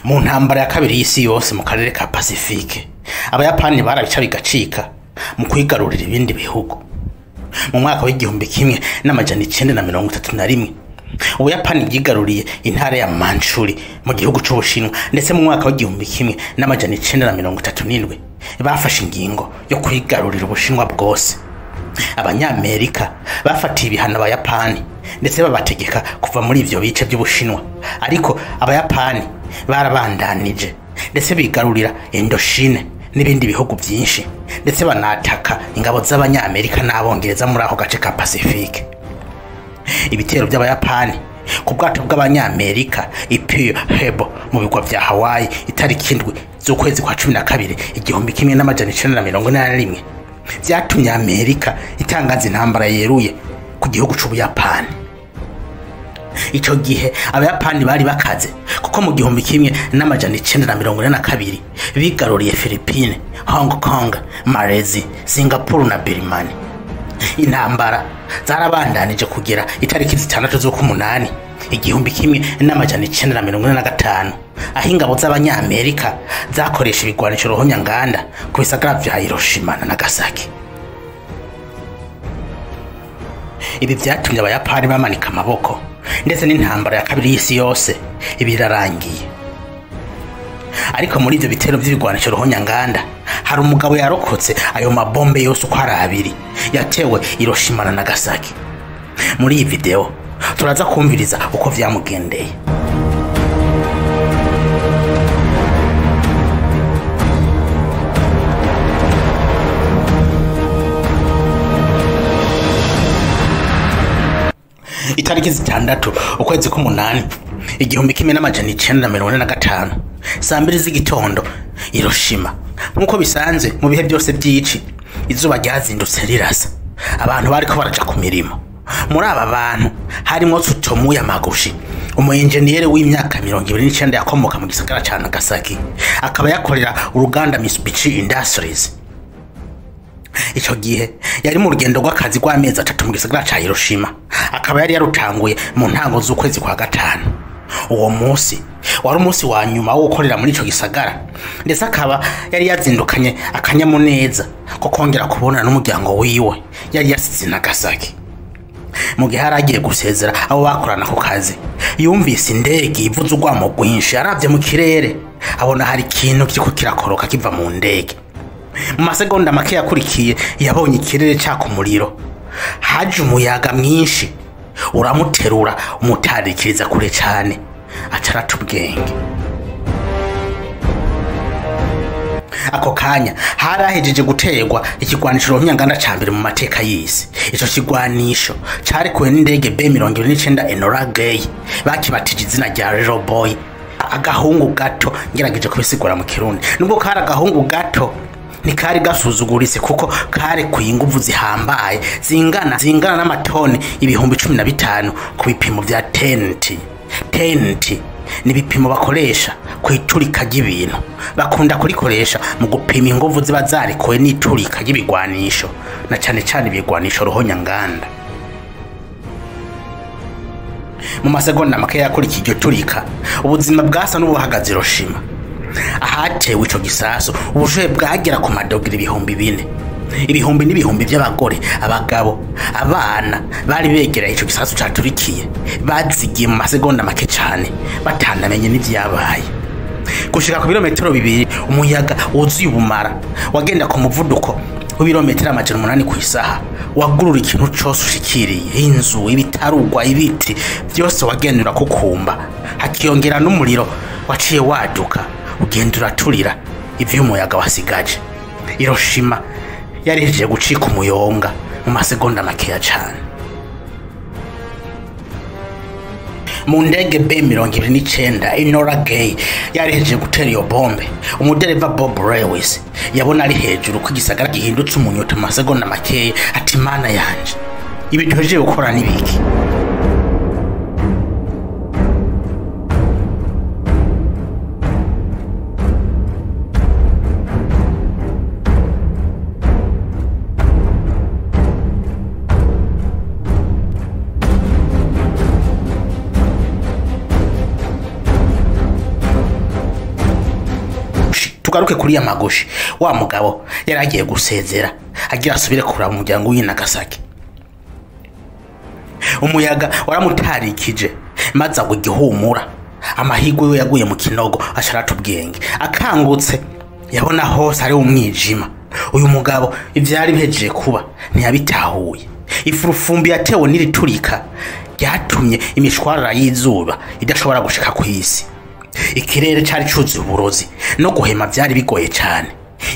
Mu ntambara ya kabiri y'isi yose mu karere ka Pacifique, Abayapani barabica bigacika mu kwigarurira ibindi bihugu. Mu mwaka w'1931 Ubuyapani bwigaruriye intara ya Manchuri mu gihugu c'Ubushinwa, ndetse mu mwaka w'1937 bafashe ingingo yo kwigarurira Ubushinwa bwose. Abanyamerika bafatiye ibihano Abayapani ndetse babategeka kuva muri ivyo bice by'Ubushinwa, ariko Abayapani barabandanije ndetse bigarurira Indochine n'ibindi bihugu byinshi, ndetse banataka ingabo z'Abanyamerika n'Abongereza muri ako gace ka Pacifique. Ibitero by'Abayapani ku bwato bw'Abanyamerika i Pearl Harbor mu bigwa vya Hawaii itariki 7 z'ukwezi kwa 12 1941 vyatumye Amerika itangaza intambara yeruye ku gihugu c'Ubuyapani. Ico gihe Abayapani bari bakaze, kuko mu 1942 bigaruriye Philippines, Hong Kong, Malaysia, Singapore na Birmania. Intambara zarabandanije kugera itariki 6 z'ukumunani 1945, aho ingabo z'Abanyamerika zakoresha ibigwanisho ruhonyanganda ku bisagara vya Hiroshima na Nagasaki. Ibi vyatumye Abayapani bamanika amaboko, ndetse n'intambara ya kabiri y'isi yose ibirarangiye. Ariko muri ivyo bitero vy'ibigwanisho ruhonyanganda hari umugabo yarokotse ayo mabombe yose uko ari abiri yatewe Hiroshima na Nagasaki. Muri iyi video turaza kumviriza uko vyamugendeye. Itariki 6 ukwezi k'umunani 1945 saa 2 z'igitondo Hiroshima, nkuko bisanzwe mu bihe byose by'ici, izuba ryazindutse rirasa. Abantu bariko baraja ku mirimo. Muri aba bantu harimo Tsutomu Yamaguchi, umu engineer w'imyaka 29 yakomoka mu gisagara ca Nagasaki, akaba yakorera uruganda Mitsubishi Industries. Ico gihe yari mu rugendo rw'akazi rw'amezi 3 mu gisagara ca Hiroshima, akaba yari yarutanguye mu ntango z'ukwezi kwa 5. Uwo munsi wari umunsi wa nyuma wo gukorera muri ico gisagara, ndetse akaba yari yazindukanye akanyamuneza ko kongera kubonana n'umuryango wiwe yari yasize Nagasaki. Mu gihe yari agiye gusezera abo bakorana ku kazi, yumvise indege ivuza urwamo rwinshi. Aravye mu kirere abona hari ikintu kiriko kirakoroka kiva mu ndege. Mu masegonda make yakurikiye yabonye ikirere caka umuriro, haje umuyaga mwinshi uramuterura umutarikiriza kure cane, acarata ubwenge. Ako kanya harahejeje guterwa ikigwanisho ruhonyanganda ca mbere mu mateka y'isi. Ico kigwanisho carekuwe n'indege B-29 Enola Gay, bakibatije izina rya Little Boy, agahungu gato. Ngerageje kubisigura mu Kirundi, nubwo kari agahungu gato ntikari gasuzuguritse, kuko karekuye inguvu zihambaye zingana n'amatoni 15,000 ku bipimo vya TNT. TNT ni ibipimo bakoresha ku iturika ry'ibintu, bakunda kurikoresha mu gupima inguvu ziba zarekuwe n'iturika ry'ibigwanisho, na cane cane ibigwanisho ruhonyanganda. Mu masegonda make yakurikiye iryo turika, ubuzima bwasa n'ubuhagaze Hiroshima. Ahatewe ico gisasu ubushuhe bwagera ku madogere 4,000. Ibihumbi n'ibihumbi by'abagore, abagabo, abana bari begereye ico gisasu caturikiye bazigiye mu masegonda make cane, batanamenye n'ivyabaye. Gushika ku birometero 2 umuyaga wuzuye ubumara wagenda ku muvuduko w'ibirometero 800 ku isaha, wagurura ikintu cose ushikiriye, inzu, ibitarugwa, ibiti byose wagendura kukumba. Hakiyongera n'umuriro waciye waduka ugenda uraturira ivyo umuyaga wasigaje. Hiroshima yarihejeje gucika umuyonga mu masegonda makeya cane. Mu ndege B-29 Enola Gay yarihejeje gutera iyo bombe, umudereva Bob Lewis yabona ari hejuru ko igisagara gihindutse umunyota mu masegonda makeya, ati mana yanje, ibi duhejeje gukora nibiki? Tugaruke kuri Yamaguchi. Wa mugabo yari agiye gusezera agira asubire kuraba umuryango w'i Nagasaki. Umuyaga waramutarikije maze agwa igihumura. Amahirwe we yaguye mu kinogo asharata ubwenge. Akangutse yabona hose ari umwijima. Uyu mugabo ivyari bihejeje kuba ntiyabitahuye. Ifurufumbi yatewe n'iriturika ryatumye imishwarara y'izuba idashobora gushika ku isi. Ikirere cari cuzuye uburozi no guhema vyari bigoye cane.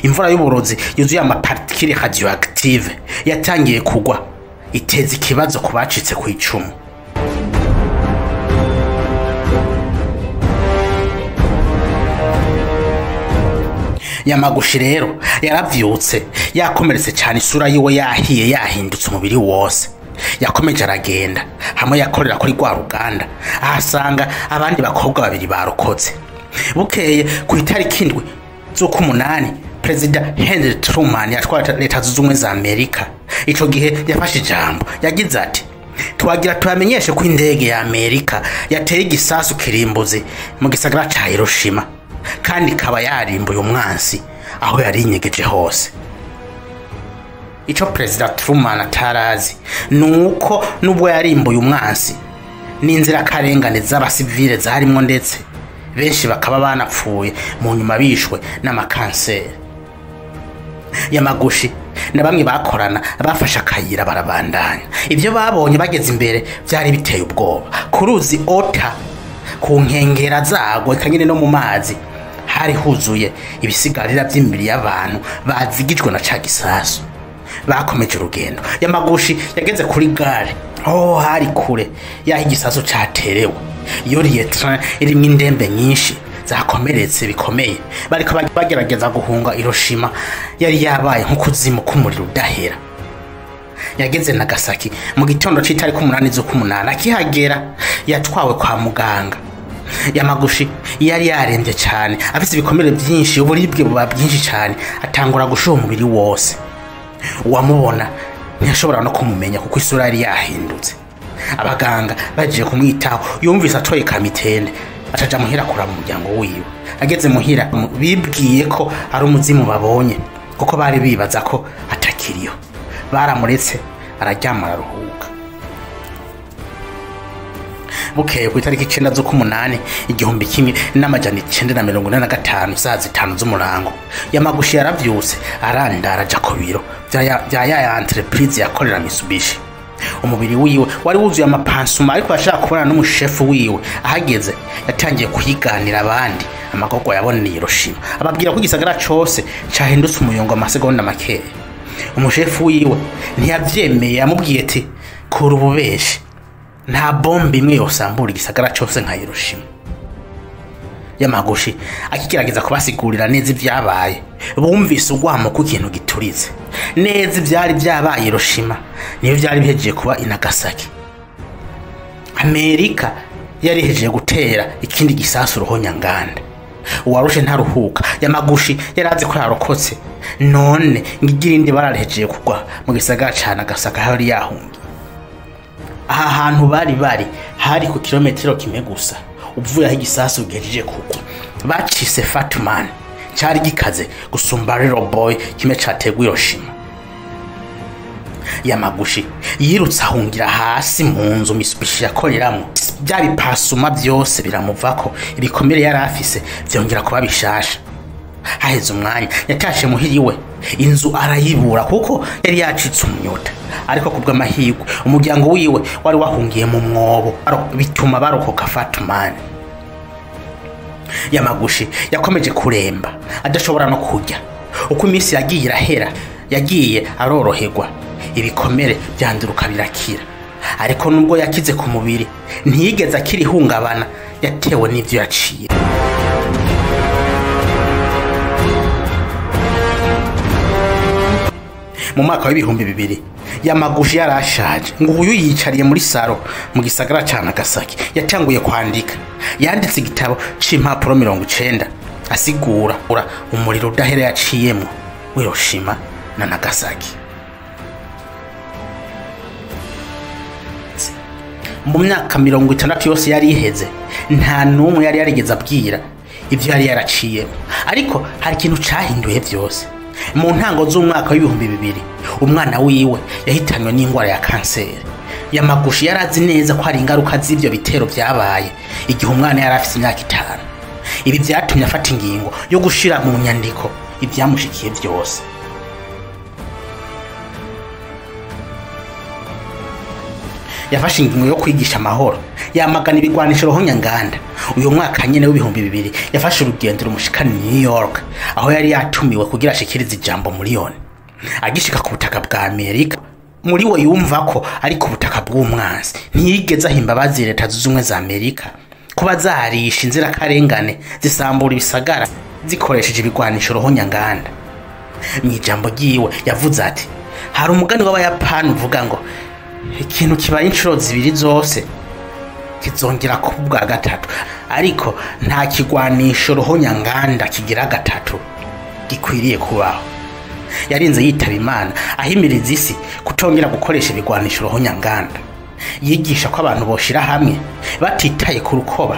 Imvura y'uburozi yuzuye amapartikile radioactive yatangiye kugwa iteza ikibazo ku bacitse ku icumu. Yamaguchi rero yaravyutse yakomeretse cyane, isura yiwe yahiye yahindutse umubiri wose. Yakomeje aragenda hamwe yakorera kuri rwa ruganda, ahasanga abandi bakobwa babiri barokotse. Bukeye ku itariki 7 z'ukumunani, Perezida Henry Truman yatwara Leta Zunze Ubumwe za Amerika. Ico gihe yafashe ijambo, yagize ati: twagira tubamenyeshe ko indege ya Amerika yateye igisasu kirimbuzi mu gisagara ca Hiroshima, kandi ikaba yarimbuye umwansi aho yari inyegeje hose. Ico Perezida Truman atarazi nuko nubwo yarimbuye umwansi, n'inzirakarengane z'abasivile zarimwo, ndetse benshi bakaba banapfuye mu nyuma bishwe n'amakanseri. Yamaguchi na bamwe bakorana bafashe akayira barabandanya. Ibyo babonye bageze imbere byari biteye ubwoba. Ku ruzi Ota, ku nkengera zarwo eka nyine no mu mazi, hari huzuye ibisigarira by'imibiri y'abantu bazigijwe na ca gisasu. Bakomeje urugendo. Yamaguchi yageze kuri gare, oh hari kure yaho igisasu caterewe. Yuriye train irimwo indembe nyinshi zakomeretse bikomeye. Bariko bagerageza guhunga Hiroshima yari yabaye nk'ukuzimu k'umuriro udahera. Yageze Nagasaki mu gitondo c'itariki 8 z'ukumunani. Akihagera yatwawe kwa muganga. Yamaguchi yari yarembye cyane, afise ibikomere byinshi, uburibwe buba bwinshi cyane, atangura gushuha umubiri wose. Uwamubona ntiyashobora no kumumenya kuko isura yari yahindutse. Abaganga bagiye kumwitaho, yumvise atoye kamitende ataja muhira kuraba umuryango wiwe. Ageze muhira bibwiye ko ari umuzimu babonye, kuko bari bibaza ko atakiriho. Baramuretse araryama araruhuka. Bukeye ku itariki 9 z'ukumunani 1945 saa 5 z'umurango, Yamaguchi yaravyutse arandara aja ku biro vya ya entreprise yakorera Mitsubishi. Umubiri wiwe wari wuzuye amapansuma, ariko ashaka kubona n'umushefu wiwe. Ahageze yatangiye kuyiganira abandi amagorwa yaboneye Hiroshima, ababwira ko igisagara cose cahindutse umuyongo amasegonda makeya. Umushefu wiwe ntiyavyemeye, yamubwiye ati: kura ububeshi, nta bombe imwe yosambura igisagara cose nka Hiroshima. Yamaguchi akigerageza kubasigurira neza ivyabaye, bumvise urwamo ku kintu gituritse. Neza ivyari vyabaye Hiroshima niyo vyari bihejeje kuba i Nagasaki. Amerika yari ihejeje gutera ikindi gisasu ruhonyanganda. Uwarushe ntaruhuka. Yamaguchi yarazi ko yarokotse, none ngigira indi bararehejeje kugwa mu gisagara ca Nagasaki aho yari yahungiye. Aha hantu bari hari ku kilometero kimwe gusa uvuye aho igisasu gihejeje kugwa. Bacise Fatman, cari gikaze gusumba Little Boy kimwe categuye Hiroshima. Yamaguchi yirutse ahungira hasi mu nzu Mitsubishi yakoreramwo. Bya bipasuma byose biramuvako, ibikomere yari afise vyongera kuba bishasha. Haheze umwanya yatashe muhiri we, inzu arayibura kuko yari yacitse umunyota. Ariko kubw'amahirwe umuryango wiwe wari wahungiye mu mwobo, bituma barokoka Fatman. Yamaguchi yakomeje kuremba adashobora no kurya. Uko iminsi yagiye irahera yagiye aroroherwa, ibikomere byanduruka birakira. Ariko nubwo yakize ku mubiri ntiyigeze akira ihungabana yatewe n'ivyo yaciye. Mu mwaka w'2000 Yamaguchi yarashaje, ngo uyu yicariye muri saro mu gisagara ca Nagasaki. Yatanguye kwandika, yanditse igitabo c'impapuro 90 asigura umuriro udahera yaciyemwo Hiroshima na Nagasaki. Mu myaka 60 yose yari iheze, nta n'umwe yari yarigeze abwira Ivyo yari yaraciyemo, ariko hari ikintu cahinduye vyose. Mu ntango z'umwaka w'2000, umwana wiwe yahitanywe n'ingwara ya kanseri. Yamaguchi yarazi neza ko hari ingaruka z'ivyo bitero vyabaye igihe umwana yari afise imyaka 5. Ibi vyatumye afata ingingo yo gushira mu nyandiko ivyamushikiye vyose. Yafashe ingingo yo kwigisha amahoro, yamagana ibigwanisho ruhonyanganda. Uyu mwaka nyene w'2000 yafashe urugendo rumushikana New York, aho yari yatumiwe kugira ashikirize ijambo muri ONU. Agishika ku butaka bwa Amerika, muri we yumva ko ari ku butaka bw'umwansi. Ntiyigeze ahimba imbabazi Leta Zunze Ubumwe za Amerika kuba zarisha inzirakarengane zisambura ibisagara zikoresheje ibigwanisho ruhonyanganda. Mu ijambo ryiwe yavuze ati: hari umugani w'Abayapani uvuga ngo ikintu kibaye inshuro zibiri zose kizongera kuba ubwa gatatu, ariko nta kigwanisho ruhonyanganda kigira gatatu gikwiriye kubaho. Yarinze yitaba Imana ahimiriza isi kutongera gukoresha ibigwanisho ruhonyanganda. Yigisha ko abantu boshira hamwe batitaye ku rukoba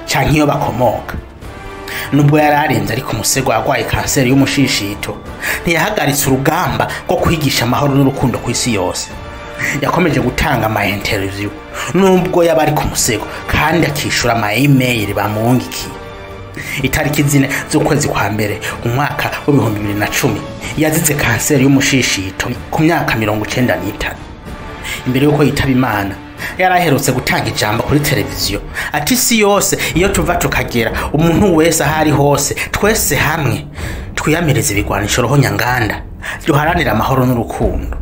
canke iyo bakomoka. Nubwo yari aremvye ariko umusego agwaye kanseri y'umushishito, ntiyahagaritse urugamba rwo kwigisha amahoro n'urukundo ku isi yose. Yakomeje gutanga ama interview nubwo yaba ari ku musego, kandi akishura ama email bamwungikiye. Itariki 4 z'ukwezi kwa mbere umwaka w'2010 yazize kanseri y'umushishito ku myaka 95. Imbere yuko yitaba Imana yaraherutse gutanga ijambo kuri televiziyo ati: isi yose iyo tuva tukagera, umuntu wese aho ari hose, twese hamwe twiyamirize ibigwanisho ruhonyanganda, duharanire amahoro n'urukundo.